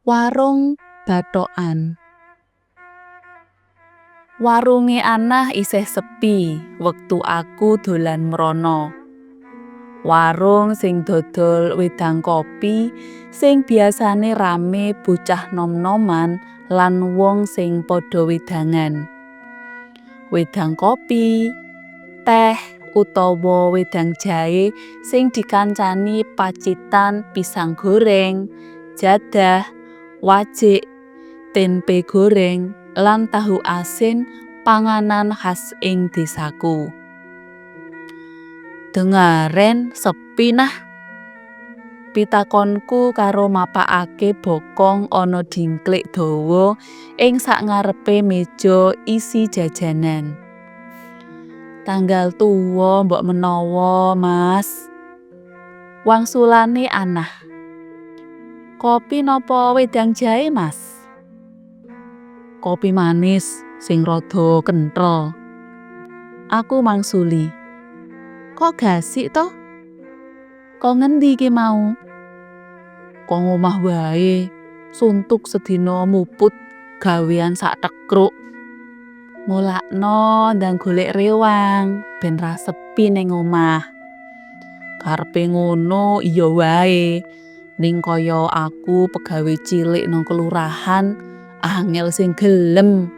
Warung Bathokan. Warunge Anah isih sepi wektu aku dolan mrono. Warung sing dodol wedang kopi sing biasane rame bocah nom-noman lan wong sing padha wedangan. Wedang kopi, teh utawa wedang jahe sing dikancani pacitan pisang goreng, jadah, wajik, tempe goreng, lan tahu asin, panganan khas ing desaku. "Dengaren sepi, Nah?" pitakonku karo mapakake bokong ana dingklik dawa ing sangarepe meja isi jajanan. "Tanggal tuwa mbok menawa, Mas," wangsulane Anah. "Kopi napa wedang jahe, Mas?" "Kopi manis sing rada kenthel," aku mangsuli. "Kok gasik to? Ko ngendi ki mau?" "Ko ngomah wae, suntuk sedina muput gawean sak tekruk. Mulakno ndang golek rewang ben ra sepi ning omah." "Karepe ngono iya wae, ning kaya aku pegawe cilik nang kelurahan angel sing gelem."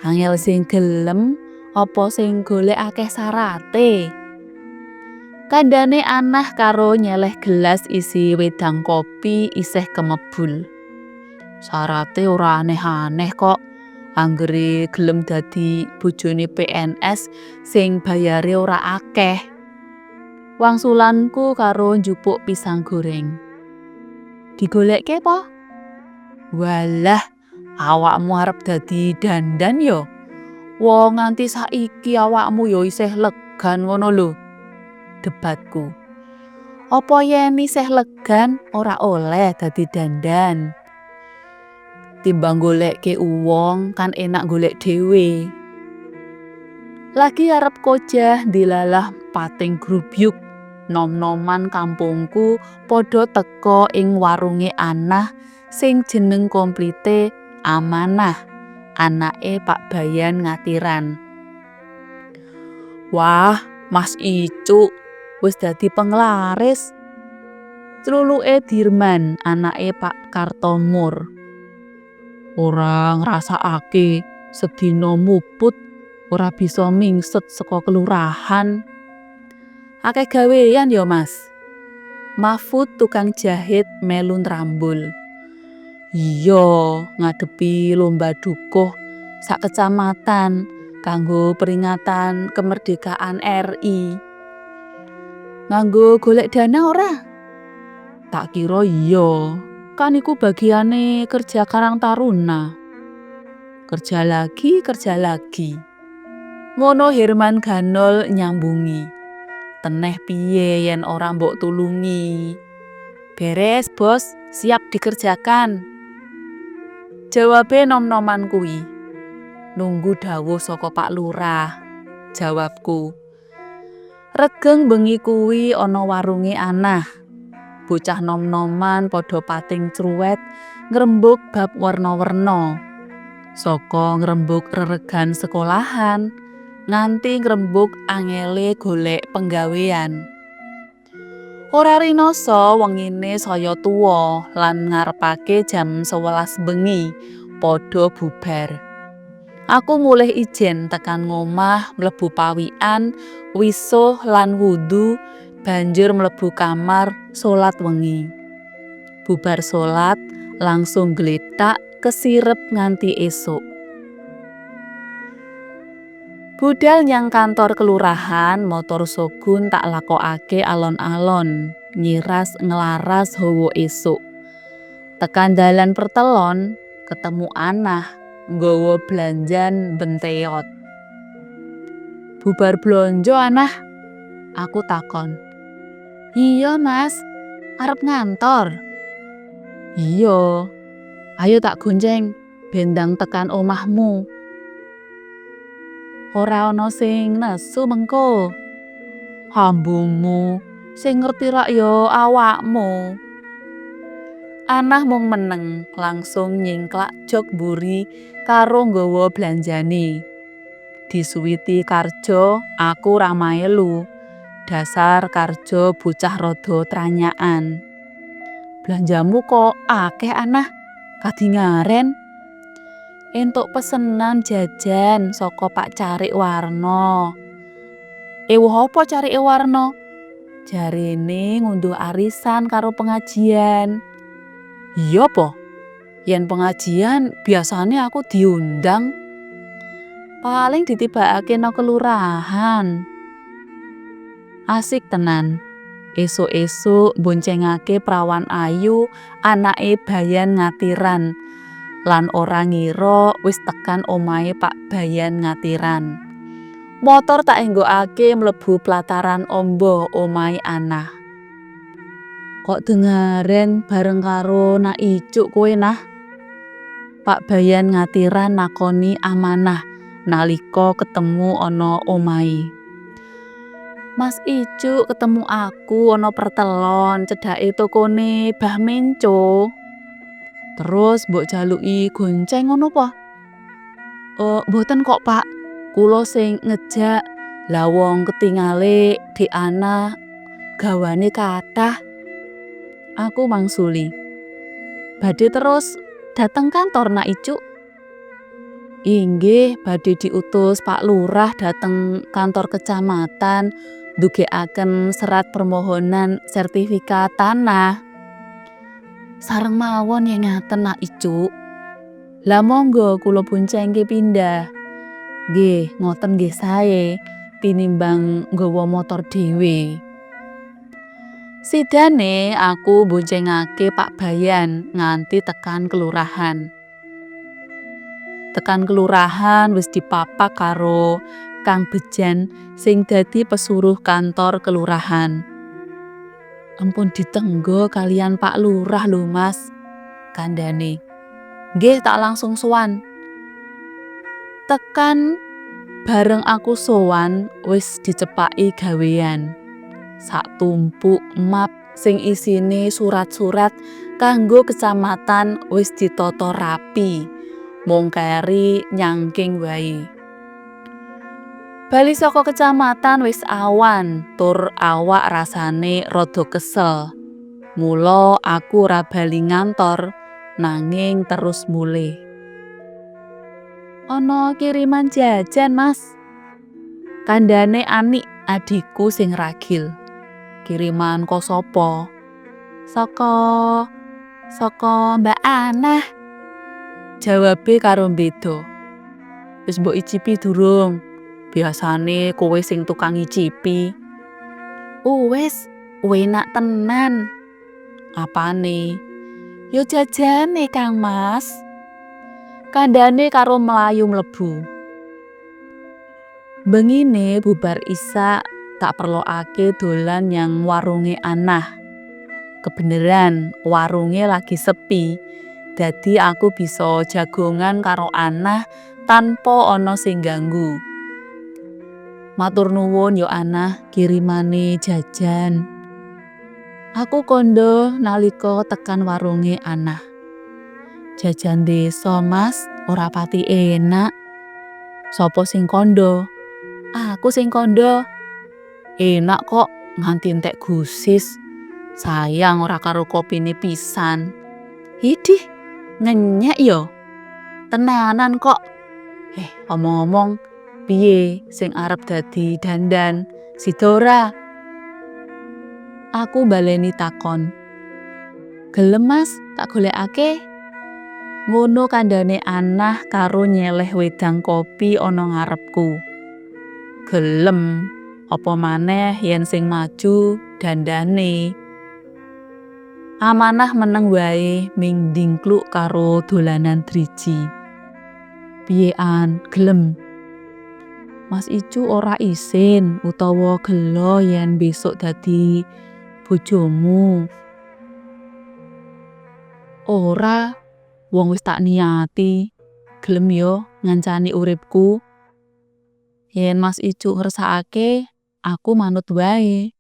"Angel sing gelem apa sing golek akeh sarate?" kandhane Anah karo nyeleh gelas isi wedang kopi isih kemebul. "Sarate ora aneh-aneh kok, anggere gelem dadi bojone PNS sing bayare ora akeh," wangsulanku karo njupuk pisang goreng. "Digolekke po?" "Walah, awakmu arep dadi dandan yo? Wong nganti saiki awakmu yo isih legan ngono lho," debatku. "Apa yen isih legan ora oleh dadi dandan? Timbang golekke uwong kan enak golek dhewe." Lagi arep kojah, dilalah pating grubyuk nom-noman kampungku padha teka ing warunge Anah sing jeneng komplite Amanah, anake Pak Bayan Ngatiran. "Wah, Mas Icuk wis dadi penglaris," cluluke Dirman, anake Pak Kartomur. "Ora ngrasakake sedina muput ora bisa mingset saka kelurahan. Akeh gawean ya, Mas?" Mahfud tukang jahit melu nrambul. "Iya, ngadepi lomba dukuh sak kecamatan kanggo peringatan kemerdekaan RI." "Nganggo golek dana ora?" "Tak kira iya, kan iku bagiane kerja Karang Taruna." "Kerja lagi, kerja lagi," ngono Herman Ganol nyambungi. "Teneh piye yen ora mbok tulungi?" "Beres, Bos, siap dikerjakan," jawabe nom-noman kuwi. "Nunggu dawuh saka Pak Lurah," jawabku. Regeng bengi kuwi ana warunge Anah. Bocah nom-noman padha pating cruwet ngrembug bab werna-werna. Saka ngrembug reregan sekolahan nganti ngrembug angele golek penggawean. Ora rinasa wengine saya tuwa lan ngarepake jam 11 bengi padha bubar. Aku mulih ijen tekan ngomah, mlebu pawikan, wisuh lan wudhu, banjur mlebu kamar salat wengi. Bubar salat langsung glethak kesirep nganti esuk. Budal nyang kantor kelurahan, motor Shogun tak lakokake alon-alon, ngiras nglaras hawa esuk. Tekan dalan pertelon, ketemu Anah nggawa blanjan benteot. "Bubar blonjo, Anah?" aku takon. "Iya, Mas, arep ngantor?" "Iya, ayo tak gonceng ben ndang tekan omahmu. Ora ana sing nesu mengko." "Ambumu, sing ngerti rak ya awakmu." Anah mung meneng, langsung nyingklak jok mburi karo nggawa blanjane. Disuwiti Karjo, aku ora melu. Dasar Karjo bocah rada tranyakan. Blanjamu kok akeh, Anah? Kadingaren? Entuk pesenan jajan saka Pak Carik Warno. Ewuh apa Carike Warno? Jarene ngunduh arisan karo pengajian. Iya po? Yen pengajian biasane aku diundang. Paling ditibakake nang kelurahan. Asik tenan. Esuk-esuk mboncengake prawan ayu anake Bayan Ngatiran lan ora ngira wis tekan omahe Pak Bayan Ngatiran. Motor tak enggokake mlebu plataran amba omahe Anah. Kok dengaren bareng karo Nak Icuk kowe, Nah? Pak Bayan Ngatiran nakoni Amanah nalika ketemu ana omahe. Mas Icuk ketemu aku ana pertelon cedhake tokone Bah Menco. Terus mbok jaluki gonceng ngono po? Oh, mboten kok, Pak. Kula sing ngejak. Lah wong ketingale Dik Ana gawane kathah. Aku mangsuli. Badhe terus dateng kantor, Nak Icuk? Inggih, badhe diutus Pak Lurah dateng kantor kecamatan ndugekaken serat permohonan sertifikat tanah. Sareng mawon yen ngaten, Nak Icuk. Lah monggo kula boncengke pindah. Nggih, ngoten nggih sae tinimbang nggawa motor dhewe. Sidane aku mboncengake Pak Bayan nganti tekan kelurahan. Tekan kelurahan wis dipapak karo Kang Bejan sing dadi pesuruh kantor kelurahan. Ampun ditenggo kaliyan Pak Lurah lho, Mas, kandhane. Nggih, tak langsung sowan. Tekan bareng aku sowan wis dicepaki gawean. Sak tumpuk map sing isine surat-surat kanggo kecamatan wis ditata rapi. Mung keri nyangking wae. Bali saka kecamatan wis awan, tur awak rasane rada kesel. Mula aku ora bali ngantor, nanging terus mulih. Ana kiriman jajan, Mas. Kandhane Anik, adhiku sing ragil. Kiriman ko sapa? Saka Mbak Anah. Jawabe karo beda. Wis mbok icipi durung? Biasane kowe sing tukang ngicipi. Wis, enak tenan. Apane? Ya jajane, Kang Mas. Kandhane karo mlayu mlebu. Bengine bubar Isya tak perlokake dolan nyang warunge Anah. Kebeneran warunge lagi sepi. Dadi aku bisa jagongan karo Anah tanpa ana sing ganggu. Matur nuwun yo, Anah, kirimane jajan. Aku kandha nalika tekan warunge Anah. Jajan desa, Mas, ora pati enak. Sopo sing kandha? Aku sing kandha. Enak kok nganti entek gusis. Sayang ora karo kopine pisan. Idih, ngenyek yo. Tenanan kok. Eh, omong-omong, piye sing arep dadi dandan? Sida ora? Aku baleni takon. Gelem, Mas, tak golekake. Ngono kandhane Anah karo nyeleh wedang kopi ana ngarepku. Gelem, apa maneh yen sing maju dandane. Amanah meneng wae ming ndingkluk karo dolanan driji. Piye, An, gelem? Mas Icu ora isin utawa gelo yen besok dadi bojomu? Ora, wong wis tak niati. Gelem yo ngancani uripku. Yen Mas Icu ngersakake, aku manut wae.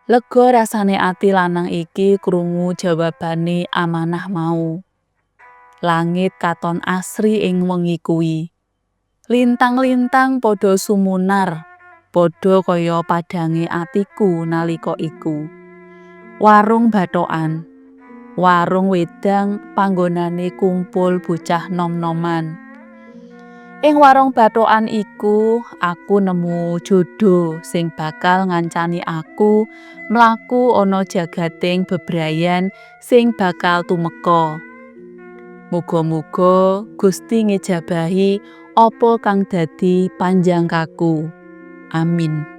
Lega rasane ati lanang iki krungu jawabane Amanah mau. Langit katon asri ing wengi kuwi. Lintang-lintang padha sumunar, padha kaya padhange atiku nalika iku. Warung Bathokan. Warung wedang panggonane kumpul bocah nom-noman. Ing warung Bathokan iku aku nemu jodo sing bakal ngancani aku mlaku ana jagating bebrayan sing bakal tumeka. Muga-muga Gusti ngejabahi apa kang dadi panjangkaku. Amin.